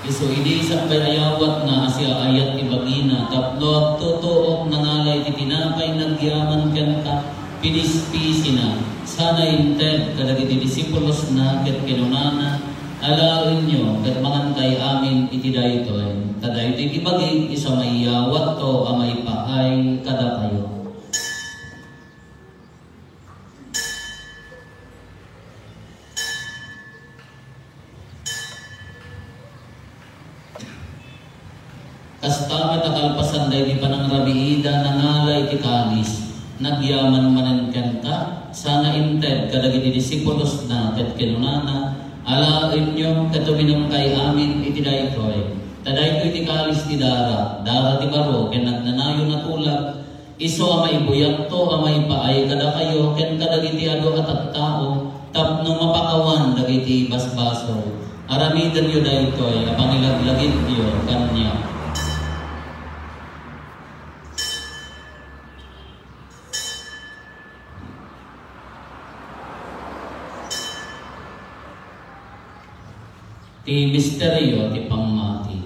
Isu idi sakbay ayawatna a siaayat ti bagina tapno agtutuok, nangala iti tinapay, nagyaman kenka, pinispisina, sana inted kadagiti disipulosna ket kinunana, "Alaenyo ket mangankay amin iti daytoy, ta daytoy ti bagik isu a maiyawatko a maipaay kadakayo." Kasta met a kalpasan daydi panangrabiida, nangala iti kalis, nagyaman manen kenka, sana inted kadagiti disipulosna ket kinunana, "Alaenyo ket uminumkay amin iti daytoy, ta daytoy ti kalis ti dara, dara ti baro ken agnanayon a tulag, isu a maibuyatko a maipaay kadakayo ken kadagiti adu a tattao tapno mapakawan dagiti basbasol. Aramidenyo daytoy a pangilaglagipyo kaniak." Ti misterio ti pammati.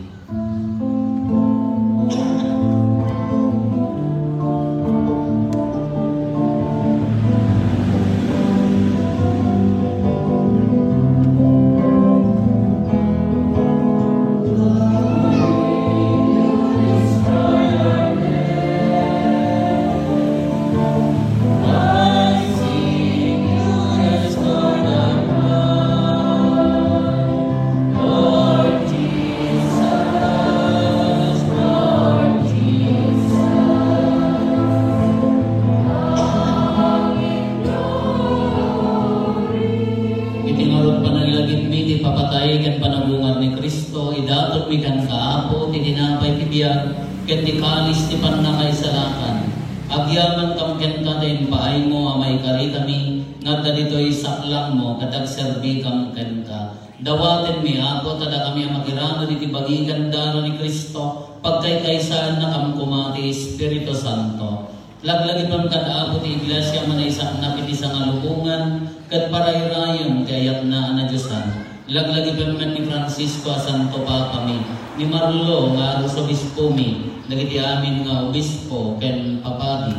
Iti ngarud panagilagipmi ti ipapatay ken panagungar ni Cristo, idatonmi kenka, Apo, ti tinapay ti biag ken ti kalis ti pannakaisalakan. Agyamankam kenka ta impaaymo a maikarikami nga adda ditoy saklangmo ket agserbikam kenka. Dawatenmi, Apo, ta dakami a makiramid iti bagi ken dara ni Cristo, pagkaykaysaannakam koma ti Espiritu Santo. Laglagipem kad, Apo, ti Iglesia a manaisaknap iti sangalubongan ket parairayem ti ayatna a nadiosan. Laglagipem met ni Francisco a Santo Papami, ni Marlo nga Arsobispomi, dagiti amin nga obispo ken papadi.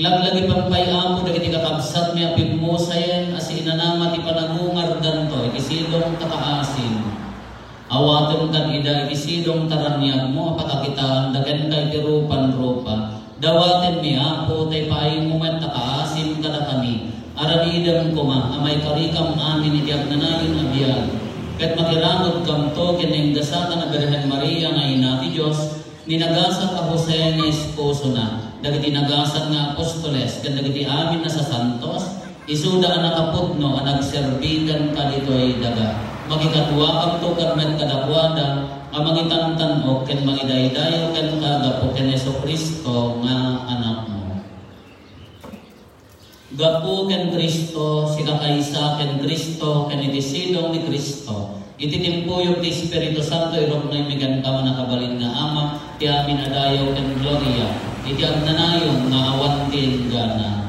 Laglagipem pay, Apo, dagiti kakabsatmi a pimmusayen a siinanama ti panagungardanto iti sidong ta kaasim. Awatem kad ida iti sidong ta raniagmo a pakakitaanda kenka iti rupan rupa. Dawatenmi, Apo, ta ipaaymo met a kaasim kadakami. Aramidem koma a maikarikam amin iti agnanayon a biag, ket makiramidkamto ken naingasatan a Birhen Maria nga Ina ti Dios, ni nagasat a Jose nga esposona, dagiti nagasat nga apostoles, ken dagiti amin a sasantos, isuda a nakapudno a nagserbi kenka ditoy daga. Makikaduakanto ket met kadakuada a mangitantan-ok ken mangidaydayaw kenka gapu ken Jesu-Cristo nga Anakmo. Gapu ken Cristo, sikakaysa ken Cristo, ken iti sidong ni Cristo, iti timpuyog ti Espiritu Santo, iruknoymi kenka, mannakabalin nga Ama, ti amin a dayaw ken gloria, iti agnanayon nga awan ti inggana.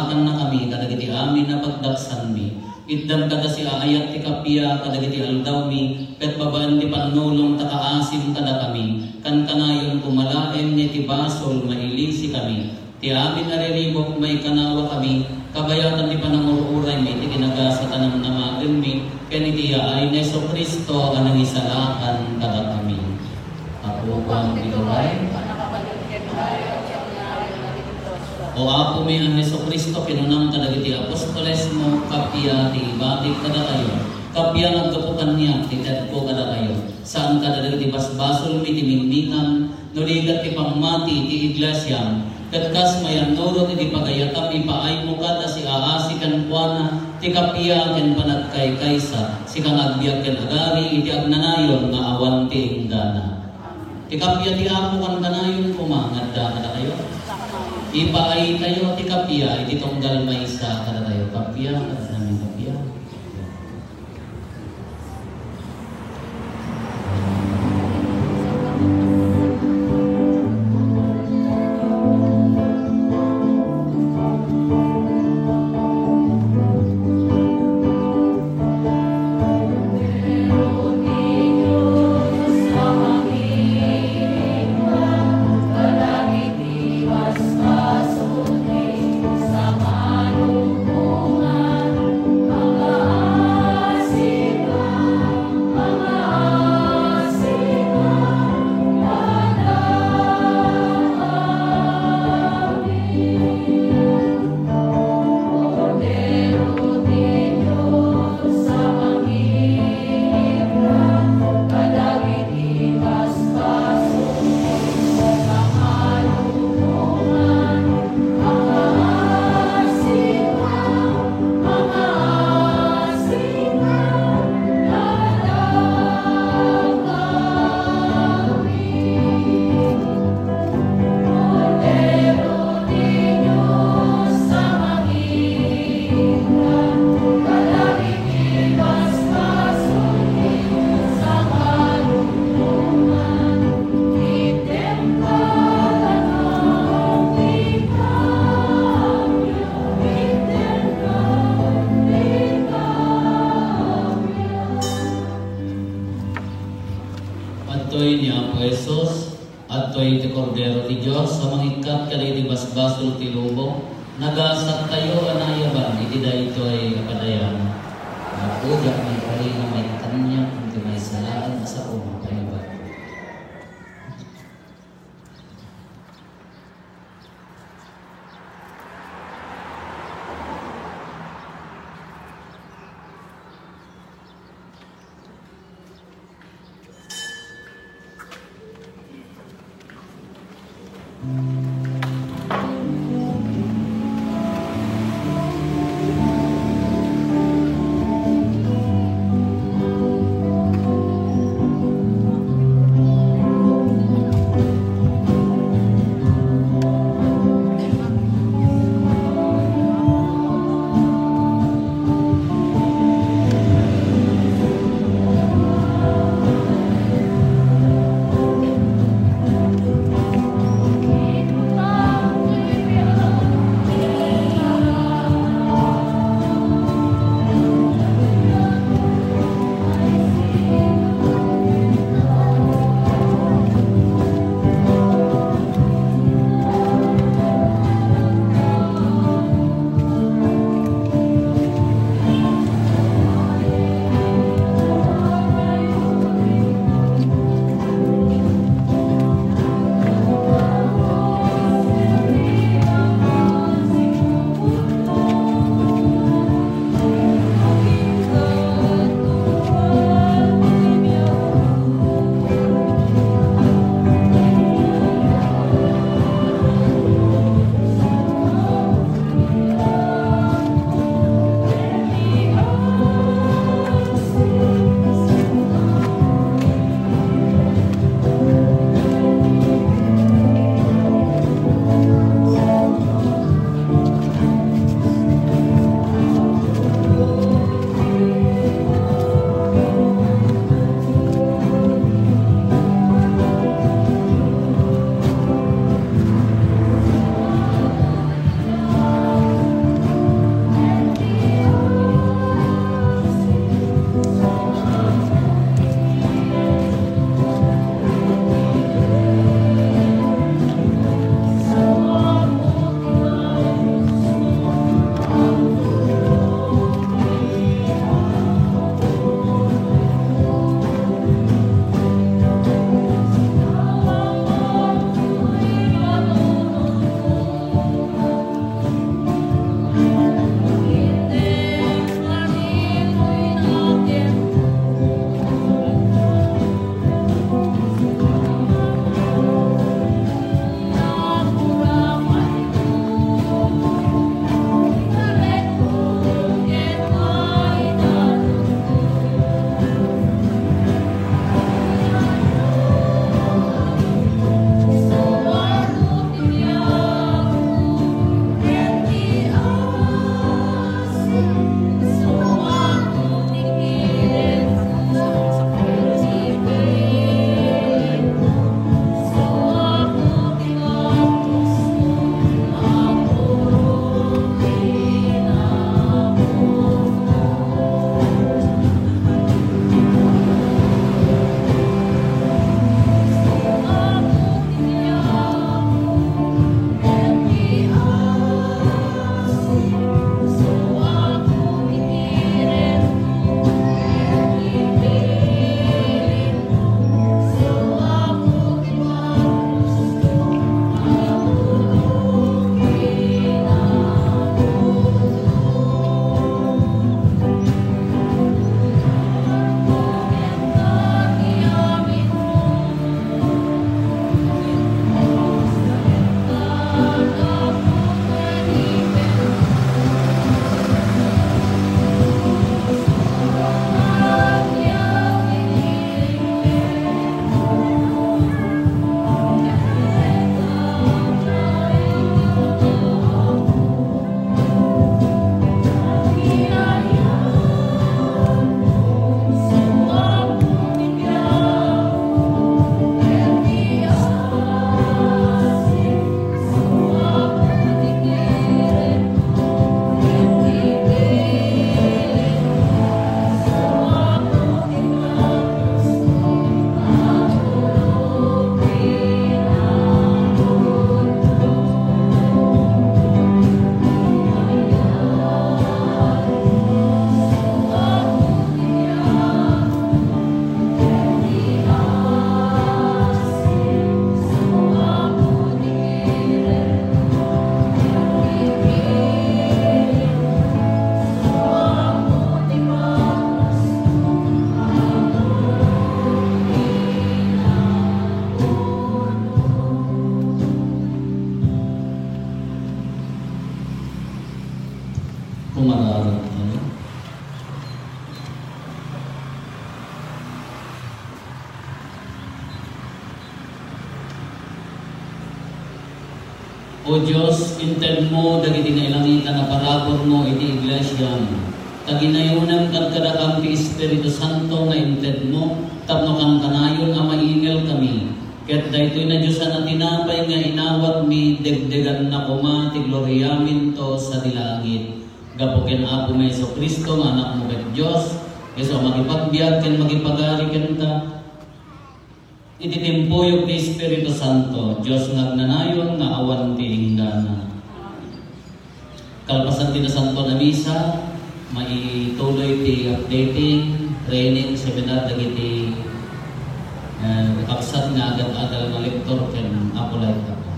Kannakami kadagiti amin a pagdaksanmi. Itdan kada siaayat ti kappia kadagiti aldawmi, ket babaen ti pannulong ta kaasim kadakami, kankanayon koma laeng iti basol, mailisikami. Ti amin a riribuk, maikanawakami, kabayatan ti panangur-uraymi iti kinagasat a namnamagenmi, ken iti yaay ni Jesu-Cristo a nangisalakan kadakami. Apo, kuan ti turay. O Apomi a Jesu-Cristo, kinunam kadagiti apostolesmo, kappia ti ibatik kadakayo, kappia nga aggapu kaniak ti tedko kadakayo. Saan kadagiti basbasolmi ti mingmingan, no ligat ti pammati ti iglesiam, ket kas mayannurot iti pagayatam, ipaaymo kada siaasi kenkuana ti kappia ken panagkaykaysa, sika nga agbiag ken agari iti agnanayon nga awan ti inggana. Ti kappia ti Apo kankanayon koma nga adda kadakayo. Ipaaytayo ti kappia iti tunggal maysa kadatayo. Kappia, kadatayo, kappia. Adtoy ni Apo Jesus, adtoy ti Kordero ti Dios a mangikkat kadagiti basbasol ti lubong. Nagasattayo a naayaban iti daytoy a padayanan. Apo, diak maikari nga maitan kaniak ti maysa laeng a sao nga paybat. Pumararat tayo. O Dios, intedmo dagiti nailangitan a paraburmo iti iglesiam. Ta ginayonem kadkadakam ti Espiritu Santo nga intedmo tapno kankanayon a maingelkami. Ket daytoy nadiosan a tinapay nga inawatmi, degdeganna koma ti gloriaminto sadi langit. Gapu ken Apomi Jesu-Cristo nga Anakmo ket Dios, isu a makipagbiag ken makipagari kenta iti timpuyog ti Espiritu Santo, Dios nga agnanayon nga awan ti inggana. Kalpasan ti Nasantoan a Misa, maituloy ti updating, training, seminar dagiti, eh, kakabsat nga adal-adal nga lektor ken Apo Light Apo.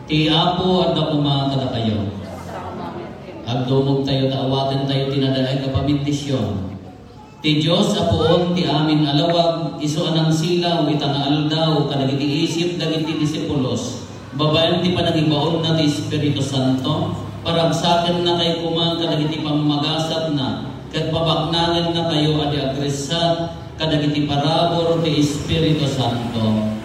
Ti Apo adda koma kadakayo. Agdumogtayo ta awatentayo ti nadaag a pamindisyon. Ti Dios a puon ti amin a lawag, isu a nangsilaw ita nga aldaw kadagiti isip dagiti disipulos, babaen ti panangibaonna ti Espiritu Santo, paragsakenna kay koma kadagiti pammagasatna, ket pabaknangennakayo a di agressat kadagiti parabur ti Espiritu Santo.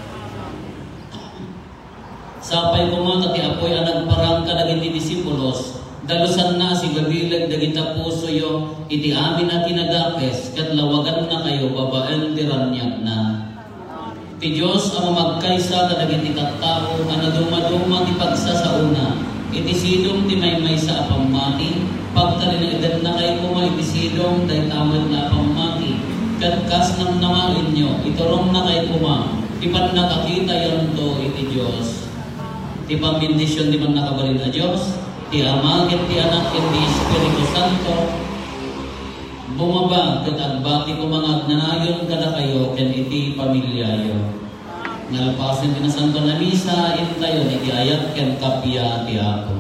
Sapay koma ta ti Apoy a nagparang kadagiti disipulos, dalusanna a sibibileg dagita pusoyo iti amin a kinadakes ket lawagannakayo babaen ti raniagna. Ti Dios a mamagkaysa kadagiti tattao a nadumaduma ti pagsasaona iti sidong ti maymaysa a pammati, pagtalinaedennakay koma iti sidong dayta met nga a pammati, ket kas namnamaenyo, iturongna kay koma ti pannakakitayonto iti Dios. Ti pambendision ti Mannakabalin a Dios, ti Ama, ken ti Anak, ken ti Espiritu Santo, bumaba ket agbati koma nga agnanayon kadakayo ken iti pamiliayo. Nalpasen ti Nasantoan a Misa, intayon iti ayat ken kappia ti Apo.